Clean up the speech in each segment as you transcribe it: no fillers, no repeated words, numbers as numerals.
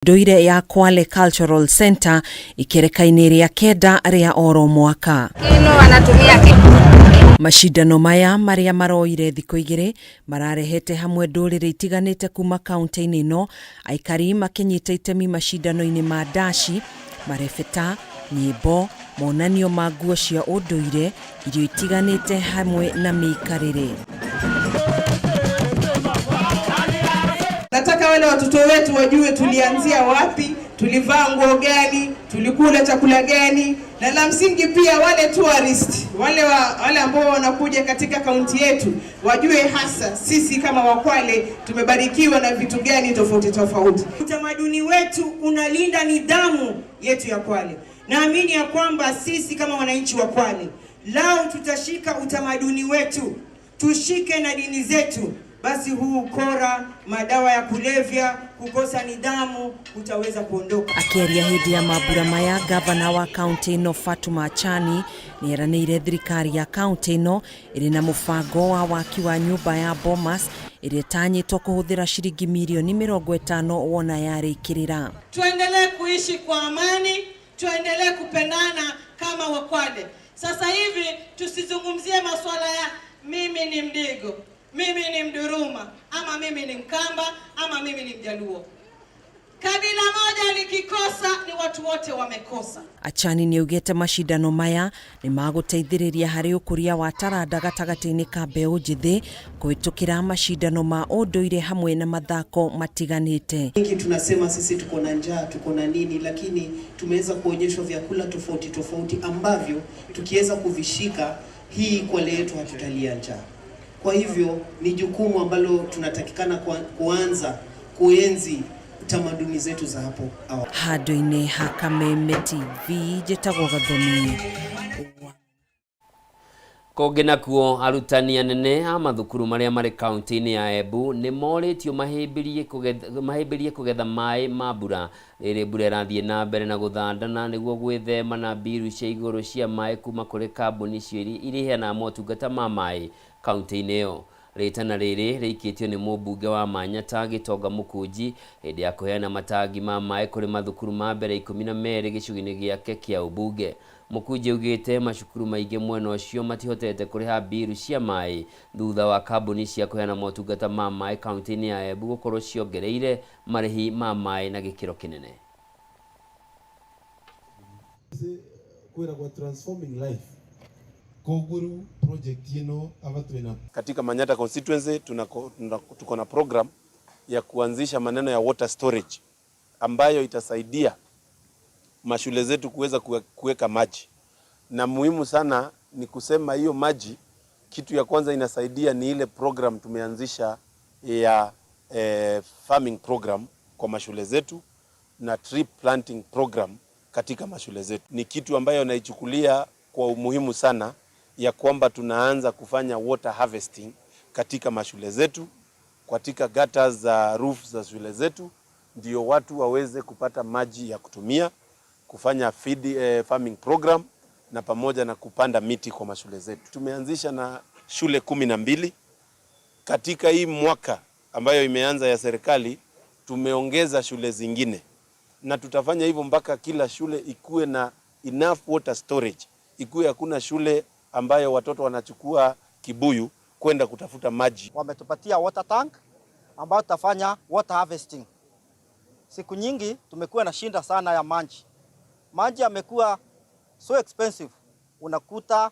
Ndũire ya Kwale Cultural Center ikereka-inĩ rĩa kenda rĩa oro mwaka. Macindano maya marĩa maroire thikũ 2 mararehete hamwe ndũrĩrĩ itiganĩte kuma kaunti-inĩ ĩno, aikari makĩnyita itemi macindano-inĩ ma ndaci, marebeta, nyĩmbo, monanio ma nguo cia ũndũire, irio itiganĩte hamwe na mĩikarĩre. Nataka wale watoto wetu wajue tulianzia wapi, tulivaa nguo gani, tulikula chakula gani, na la msingi pia wale tourist wale ambao wanakuja katika kaunti yetu wajue hasa sisi kama Wakwale tumebarikiwa na vitu gani tofauti tofauti. Utamaduni wetu unalinda nidhamu yetu ya Kwale. Naamini ya kwamba sisi kama wananchi wa Kwale lao tutashika utamaduni wetu, tushike na dini zetu, basi huu ukora, madawa ya kulevya, kukosa nidhamu utaweza kuondoka. Akĩaria hĩndĩ ya mambura maya, gavana wa kaunti ĩno Fatuma Achani nĩ eranĩire thirikari ya kaunti ĩno ĩrĩ na mũbango wa waki wa nyũmba ya Bomas ĩrĩa ĩtanyĩtwo kũhũthĩra ciringi mirioni 50 wona yarĩkĩrĩra. Tuendelee kuishi kwa amani, tuendelee kupendana kama Wakwale. Sasa hivi tusizungumzie masuala ya mimi ni Mdigo, mimi ni Mduruma, ama mimi ni Mkamba, ama mimi ni Mjaluo. Kabila moja likikosa ni watu wote wamekosa. Achani nĩ augĩte macindano maya nĩ magũteithĩrĩria harĩ ũkũria wa taranda gatagatĩ-inĩ ka mbeũ njĩthĩ kũhĩtũkĩra macindano ma ũndũire hamwe na mathako matiganĩte. Wengi tunasema sisi tuko na njaa, tuko na nini, lakini tumeweza kuonyeshwa vyakula tofauti tofauti ambavyo tukiweza kuvishika hii Kwale yetu hatutalia njaa. Kwa hivyo ni jukumu ambalo tunatakikana kuanza kuenzi tamaduni zetu za hapo awali. Handũ-inĩ ha Kameme TV, njĩtagwo Gathoni. Kũngĩ nakuo, arutani anene a mathukuru marĩa marĩ kaunti-inĩ ya Embu nĩ morĩtio mahĩmbĩrie kũgetha maĩ ma mbura rĩrĩ mbura ĩrathiĩ na mbere na gũthandana nĩguo gwĩthema na mbiru cia igũrũ cia maĩ kuma kũrĩ kambuni icio iria iheanaga motungata ma maĩ kaunti-inĩ ĩyo. Rĩtana rĩrĩ rĩikĩtio nĩ mũmbunge wa Manyata Gĩtonga Mũkũnji hĩndĩ ya kũheana matangi ma maĩ kũrĩ mathukuru ma mbere 12 gĩcigo-inĩ gĩake kĩa ũmbunge. Mũkũnji augĩte macukuru maingĩ mwena ũcio matihotete kũrĩha mbiru cia maĩ thutha wa kambuni cia kũheana motungata ma maĩ kaunti-inĩ ya Embu gũkorwo ciongereire marĩhi ma maĩ na gĩkĩro kĩnene. Kwĩragwo transforming life koguo rĩu project ĩno aba twĩna Katika Manyata constituency tuko na program ya kuanzisha maneno ya water storage ambayo itasaidia mashule zetu kuweza kuweka maji, na muhimu sana ni kusema hiyo maji, kitu ya kwanza inasaidia ni ile program tumeanzisha ya farming program kwa mashule zetu na tree planting program katika mashule zetu. Ni kitu ambayo naichukulia kwa umuhimu sana ya kwamba tunaanza kufanya water harvesting katika mashule zetu, katika gutters za roof za shule zetu, ndio watu waweze kupata maji ya kutumia kufanya farming program na pamoja na kupanda miti kwa mashule zetu. Tumeanzisha na shule 12 katika hii mwaka ambayo imeanza ya serikali. Tumeongeza shule zingine na tutafanya hivyo mpaka kila shule ikuwe na enough water storage, ikuwe hakuna shule ambayo watoto wanachukua kibuyu kwenda kutafuta maji. Wametupatia water tank ambayo tutafanya water harvesting. Siku nyingi tumekuwa na shinda sana ya maji. Maji yamekuwa so expensive, unakuta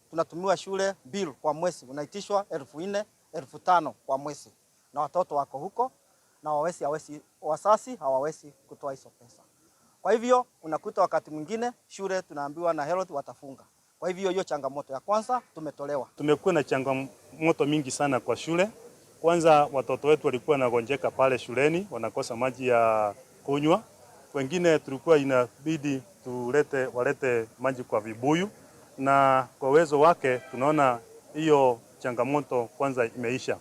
tunatumiwa shule bill kwa mwezi unaitishwa 4,000, 5,000 kwa mwezi, na watoto wako huko na wasasi hawawezi kutoa hizo pesa. Kwa hivyo unakuta wakati mwingine shule tunaambiwa na health watafunga. Kwa hivyo hiyo changamoto ya kwanza tumetolewa. Tumekuwa na changamoto mingi sana kwa shule. Kwanza watoto wetu walikuwa wanagonjeka pale shuleni, wanakosa maji ya kunywa. Wengine tulikuwa inabidi walete maji kwa vibuyu, na kwa uwezo wake tunaona hiyo changamoto kwanza imeisha.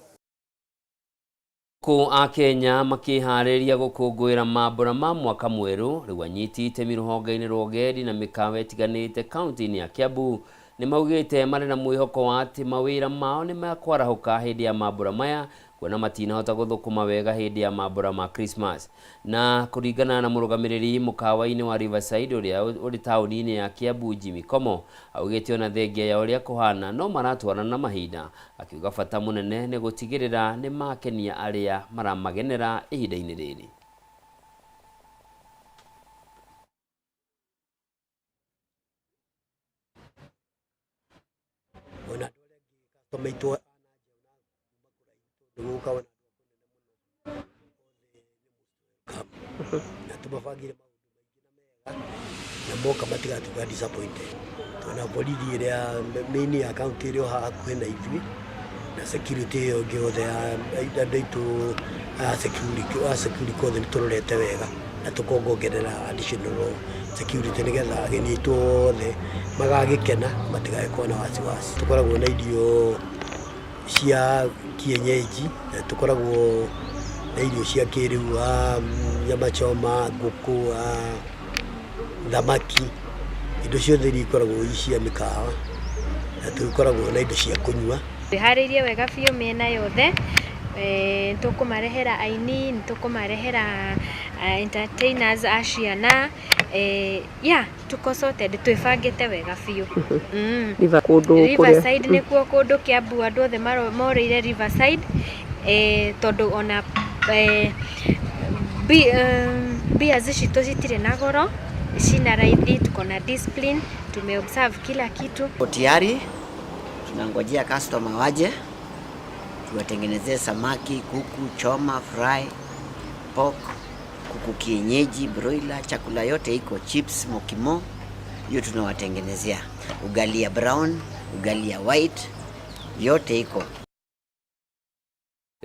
Kũ a Kenya makĩharĩria gũkũngũĩra mambũra ma mwaka mwerũ, rĩu anyiti itemi rũhonge-inĩ rwa ũgendi na mĩkawa ĩtiganĩte kaunti-inĩ ya Kiambu nĩ maugĩte marĩ na mwĩhoko wa atĩ mawĩra mao nĩ mekwarahũka hĩndĩ ya mambũra maya. Kuona matinahota gũthũkũma wega hĩndĩ ya mambura ma Christmas. Na kũringana na mũrũgamĩrĩri mũkawa-inĩ wa Riverside ũrĩa ũrĩ taũni-inĩ ya Kiambu Jimmy Komo, augĩte ona thengia ya ũrĩa kũhana no maratwarana na mahinda, akiuga bata mũnene nĩ gũtigĩrĩra nĩ makenia arĩa maramagenera ihinda-inĩ rĩrĩ. Ona andũ arĩa angĩ customer aitũ a na nja ona kuma kũraihu tondũ gũkaga na andũ a kũnene mũno, othe nĩ most welcome na tũmabangĩre maũndũ maingĩ na mega na moka matigatuĩka disappointed. Tuna borithi ĩrĩa main ya county ĩrĩ o haha hakuhĩ na ithuĩ na security ĩyo ĩngĩ yothe ya andũ aitũ a security, a security othe nĩ tũrorete wega na tũkongongerera additional security nĩgetha ageni aitũ othe magagĩkena matigagĩkorwo na wasiwasi. Tũkoragwo na irio cia kienyeji na tũkoragwo na irio cia kĩrĩu, nyama choma, ngũkũ, thamaki, indo ciothe iria ikoragwo i cia mĩkawa, na tũkoragwo na indo cia kũnyua. Twĩharĩirie wega biũ mĩena yothe, nĩtũkũmarehera aini, nĩtũkũmarehera entertainers a ciana, yeah, tuko sorted, twĩbangĩte wega biũ. Riverside nĩkuo kũndũ Kiambu andũ othe morĩire Riverside, tondũ ona beers citũ citirĩ na goro, cina raithi, tuko na discipline, tumeobserve kila kitu. Tayari tunangojea customer waje tuwatengenezee samaki, kuku, choma, fry, pork, kuku kienyeji, broiler, chakula yote iko, chips, mokimo, hiyo tunawatengenezea. Ugali ya brown, ugali ya white, yote iko.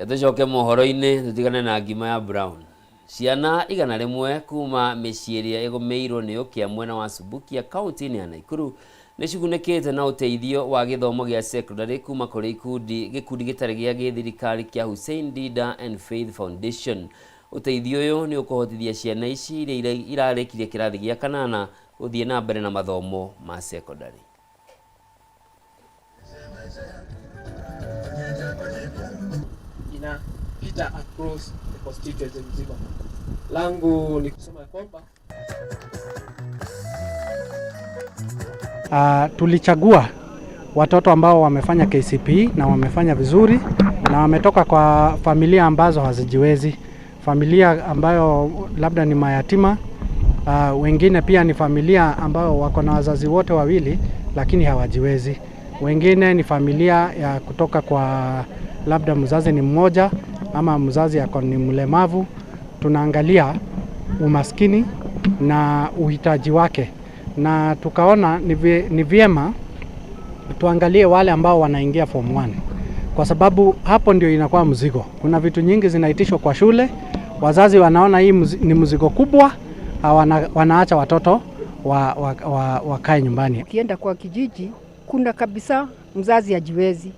Tucoke mohoro-inĩ tutigane na ngima ya brown. Ciana 100 kuma mĩciĩ ĩrĩa ĩgũmĩirwo nĩ ũkĩa mwena wa Subukia kaunti-inĩ ya Nakuru nĩ cigunĩkĩte na ũteithio wa gĩthomo gĩa secondary kuma kũrĩ gĩkundi gĩtarĩ gĩa gĩthirikari kĩa Hussein Dida and Faith Foundation. Ũteithio ũyũ nĩ ũkũhotithia ciana ici iria irarĩkirie kĩrathi gĩa kanana gũthiĩ na mbere na mathomo ma secondary. Inapita across the constituency mzima. Langu ni kusema kwamba Tulichagua watoto ambao wamefanya KCPE na wamefanya vizuri na wametoka kwa familia ambazo hazijiwezi, familia ambayo labda ni mayatima, wengine pia ni familia ambayo wako na wazazi wote wawili lakini hawajiwezi, wengine ni familia ya kutoka kwa labda mzazi ni mmoja ama mzazi ako ni mlemavu. Tunaangalia umaskini na uhitaji wake, na tukaona ni vyema tuangalie wale ambao wanaingia form 1, kwa sababu hapo ndio inakuwa mzigo. Kuna vitu nyingi zinaitishwa kwa shule, wazazi wanaona hii ni mzigo kubwa, wanaacha watoto wakae nyumbani. Ukienda kwa kijiji kuna kabisa mzazi hajiwezi,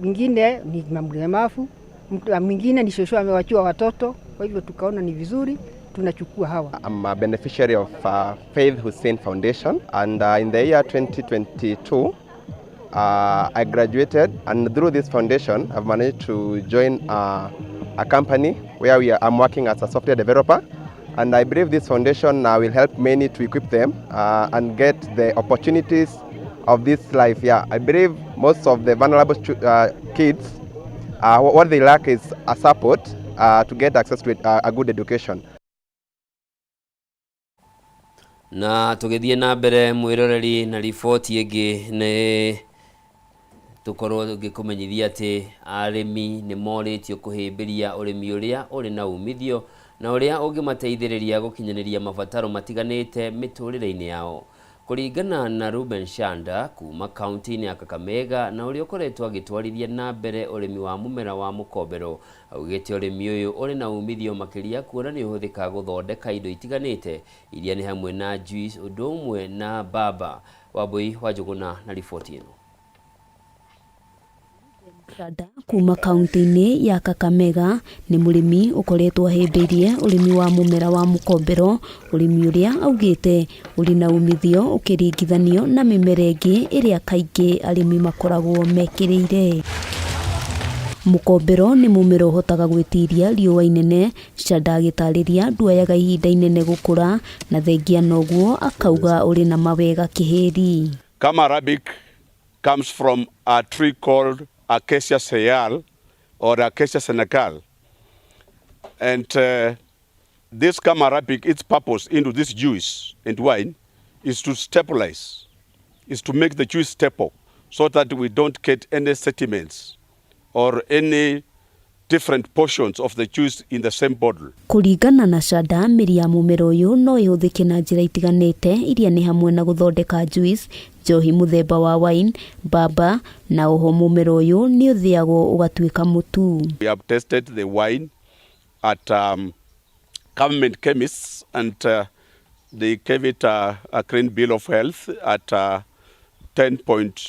mwingine ni mlemavu, mwingine ni shosho amewachua watoto. Kwa hivyo tukaona ni vizuri tunachukua hawa. I'm a beneficiary of Faith Hussein Foundation, and in the year 2022 I graduated, and through this foundation I've managed to join a company where I'm working as a software developer, and I believe this foundation will help many to equip them and get the opportunities of this life. Yeah, I believe most of the vulnerable kids, what they lack is a support to get access to a good education. Na tũgĩthiĩ na mbere mwĩroreri na riboti ĩngĩ, nĩ tũkorwo ngĩkũmenyithia atĩ arĩmi nĩ morĩtio kũhĩmbĩria ũrĩmi ũrĩa ũrĩ na umithio na ũrĩa ũngĩmateithĩrĩria gũkinyanĩria mabataro matiganĩte mĩtũrĩre-inĩ yao. Kũringana na Ruben Shanda kuma kaunti-inĩ ya Kakamega na ũrĩa ũkoretwo agĩtwarithia na mbere ũrĩmi wa mũmera wa mũkombero, augĩte ũrĩmi ũyũ ũrĩ na umithio makĩria kuona nĩ ũhũthĩkaga gũthondeka indo itiganĩte iria nĩ hamwe na juice ũndũ ũmwe na mbamba. Wambui wa Njũgũna na riboti ĩno. Shanda kuma kaunti-inĩ ya Kakamega nĩ mũrĩmi ũkoretwo ahĩmbĩirie ũrĩmi wa mũmera wa mũkombero, ũrĩmi ũrĩa augĩte ũrĩ na umithio ũkĩringithanio na mĩmera ĩngĩ ĩrĩa kaingĩ arĩmi makoragwo mekĩrĩire. Mũkombero nĩ mũmera ũhotaga gwĩtiria riũa inene. Chanda agĩtarĩria nduoyaga ihinda inene gũkũra na thengia noguo akauga ũrĩ na mawega kĩhĩri. Gum Arabic comes from a tree called Acacia seyal or Acacia senegal. And this gum Arabic, its purpose into this juice and wine is to stabilize, is to make the juice stable so that we don't get any sediments or any different portions of the juice in the same bottle. Kũringana na Chanda, mĩri ya mũmera ũyũ no ĩhũthĩke na njĩra itiganĩte iria nĩ hamwe na gũthondeka juice, njohi mũthemba wa wine, mbamba na oho mũmera ũyũ nĩ ũthĩagwo ũgatuĩka mũtu. We have tested the wine at government chemists and they gave it a clean bill of health at 10 point,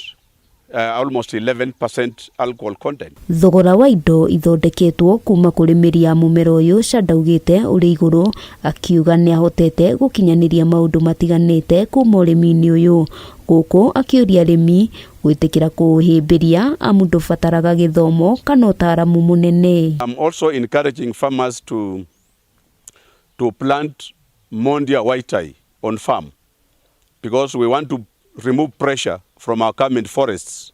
almost 11% alcohol content. Thogora wa indo ithondeketwo kuma kũrĩ mĩri ya mũmera ũyũ, Chanda augĩte ũrĩ igũrũ, akiuga nĩahotete gũkinyanĩria maũndũ matiganĩte kuma ũrĩmi-inĩ ũyũ. Gũkũ akĩũria arĩmi gwĩtĩkĩra kũũhĩmbĩria amu ndũbataraga gĩthomo kana ũtaaramu mũnene. I'm also encouraging farmers to plant Mondia whitei on farm because we want to remove pressure from our government forests.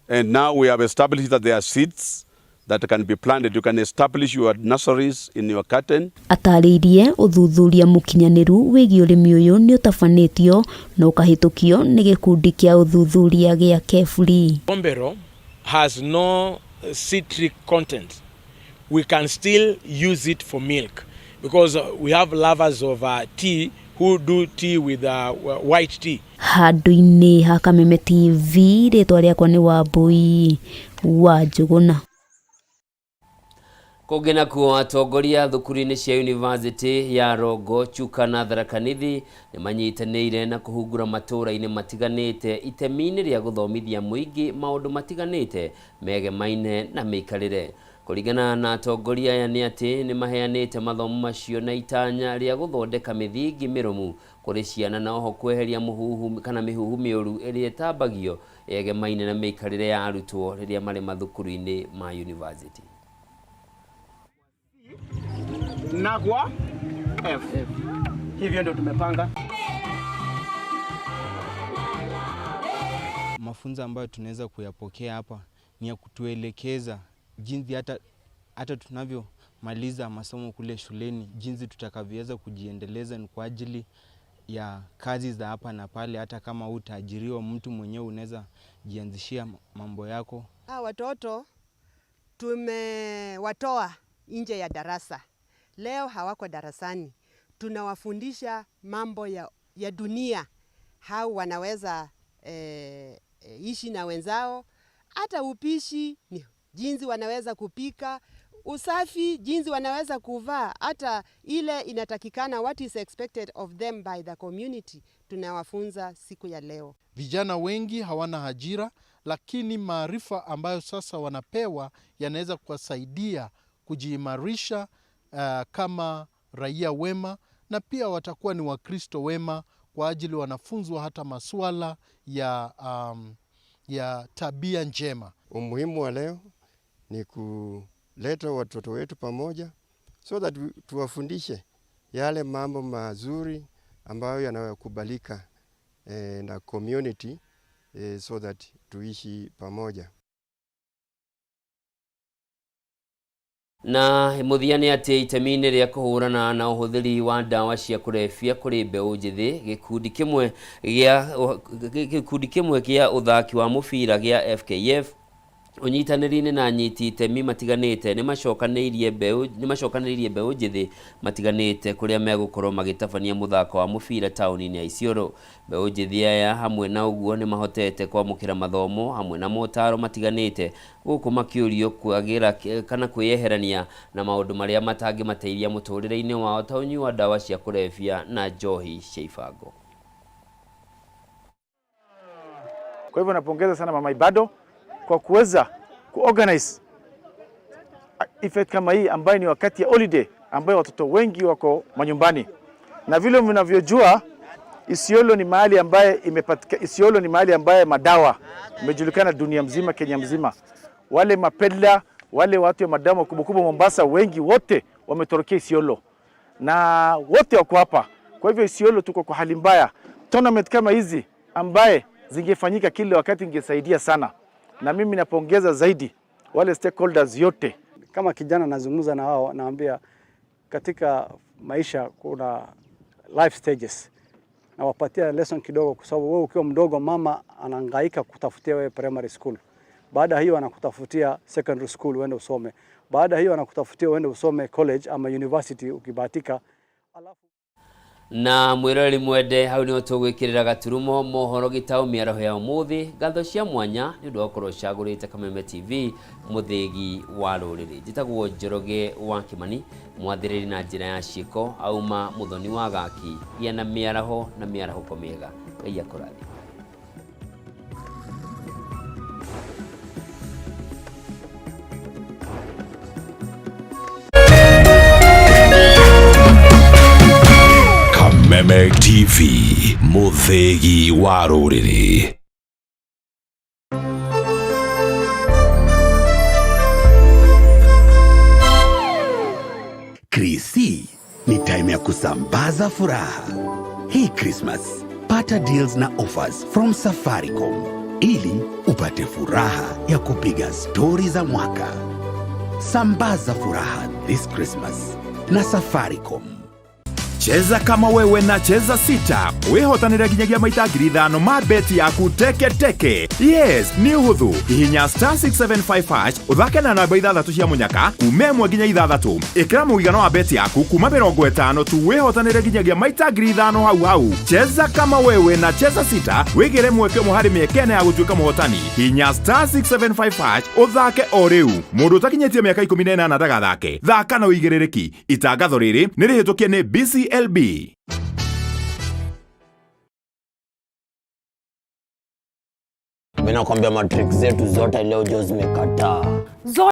And now we have established that there are seeds that can be planted. You can establish your nurseries in your garden. Atarĩirie ũthuthuria mũkinyanĩru wĩgiĩ ũrĩmi ũyũ nĩ ũtabanĩtio na ũkahĩtũkio nĩ gĩkundi kĩa ũthuthuria gĩa KEFRI. Mkombero has no citric content. We can still use it for milk because we have lovers of tea who do tea with white tea. Handũ-inĩ ha Kameme TV, rĩtwa rĩakwa nĩ Wambui wa Njũgũna. Kũngĩ nakuo, atongoria thukuru-inĩ cia University ya Rongo, Chuka na Tharaka Nithi nĩ manyitanĩire na kũhungura matũũra-inĩ matiganĩte itemi-inĩ rĩa gũthomithia mũingĩ maũndũ matiganĩte megemaine na mĩikarĩre. Kũringana na atongoria aya nĩ atĩ nĩ maheanĩte mathomo macio na itanya rĩa gũthondeka mĩthingi mĩrũmu kũrĩ ciana na oho kweheria mũhuhu kana mĩhuhu mĩũru ĩrĩa ĩtambagio yegemaine na mĩikarĩre ya arutwo rĩrĩa marĩ mathukuru-inĩ ma university. Na kwa F. Hivyo ndio tumepanga. Mafunzo ambayo tunaweza kuyapokea hapa ni ya kutuelekeza jinsi hata tunavyomaliza masomo kule shuleni, jinsi tutakavyoweza kujiendeleza ni kwa ajili ya kazi za hapa na pale. Hata kama utaajiriwa, mtu mwenyewe unaweza jianzishia mambo yako. Hawa watoto tumewatoa nje ya darasa. Leo hawako darasani. Tunawafundisha mambo ya dunia. Hao wanaweza ishi na wenzao, hata upishi ni jinsi wanaweza kupika, usafi jinsi wanaweza kuvaa, hata ile inatakikana, what is expected of them by the community, tunawafunza siku ya leo. Vijana wengi hawana ajira, lakini maarifa ambayo sasa wanapewa yanaweza kuwasaidia kujiimarisha kama raia wema, na pia watakuwa ni Wakristo wema kwa ajili wanafunzwa hata masuala ya tabia njema. Umuhimu wa leo ni kuleta watoto wetu pamoja so that tuwafundishe yale mambo mazuri ambayo yanayokubalika na community so that tuishi pamoja. Na mũthia nĩ atĩ itemi-inĩ rĩa kũhũrana na ũhũthĩri wa ndawa cia kũrebia kũrĩ mbeũ njĩthĩ, gĩkundi kĩmwe kĩa ũthaki wa mũbira gĩa FKF ũnyitanĩri-inĩ na anyiti itemi matiganĩte nĩ macokanĩrĩirie mbeũ njĩthĩ matiganĩte kũrĩa megũkorwo magĩtabania mũthako wa mũbira taũni-inĩ ya Isiolo. Mbeũ njĩthĩ aya hamwe na ũguo nĩ mahotete kwamũkĩra mathomo hamwe na motaro matiganĩte gũkũ makĩũrio kwagĩra kana kwĩyeherania na maũndũ marĩa matangĩmateithia mũtũrĩre-inĩ wao ta ũnyui wa ndawa cia kũrebia na njohi cia ibango. Kwa hivyo napongeza sana Mama Ibado kwa kuweza kuorganize event kama hii ambayo ni wakati ya holiday ambayo watoto wengi wako manyumbani, na vile mnavyojua Isiolo ni mahali ambaye madawa imejulikana dunia mzima, Kenya mzima. Wale mapeddler Wale watu wa madamu kubwa kubwa Mombasa wengi wote wametorokea Isiolo na wote wako hapa. Kwa hivyo Isiolo tuko kwa hali mbaya. Tournament kama hizi ambaye zingefanyika kila wakati ingesaidia sana, na mimi napongeza zaidi wale stakeholders yote. Kama kijana nazungumza na wao, naambia katika maisha kuna life stages, nawapatia lesson kidogo, kwa sababu wewe ukiwa mdogo, mama anahangaika kutafutia wewe primary school, baada hiyo anakutafutia secondary school uende usome, baada hiyo anakutafutia uende usome college ama university ukibahatika. Na mwiroreri mwende hau niho tugwikirira gaturumo mohoro gitau miaraho ya umuthi. Ngatho cia mwanya ni undu wa gukorwo ucagurite Kameme TV, muthigi wa ruriri. Njitagwo Njoroge wa Kimani, mwathiriri na njira ya ciiko auma Muthoni wa Gaki. Gia na miaraho na miarahũko miega. Ngai akũrathime. Kameme TV, muthigi wa rũrĩrĩ. Krisi ni time ya kusambaza furaha. Hii Christmas, pata deals na offers from Safaricom ili upate furaha ya kupiga stori za mwaka. Sambaza furaha this Christmas na Safaricom. Cheza kama wewe na Cheza Sita wihotanire nginyagia maita 5,000 ma beti yaku teke teke. Yes, nĩ ũhũthũ. Hihinya star 675 hash ũthake na namba ithathatũ cia mũnyaka kuma 1 nginya 6. Ĩkĩra mũigana wa beti yaku kuma 50 tu wihotanire nginyagia maita 5,000 hau hau. Cheza kama wewe na Cheza Sita wĩgĩre mweke ũmwe harĩ mĩeke ĩna ya gũtuĩka mũhotani. Hihinya star 675 hash ũthake o rĩu. Mũndũ ũtakinyĩtie mĩaka 18 ndagathake. Thaka na ũigĩrĩrĩki. Itangatho rĩrĩ nĩ rĩhĩtũkie nĩ BCLB. Mimi nakwambia matrick zetu zote leo jo zimekataa. Zote.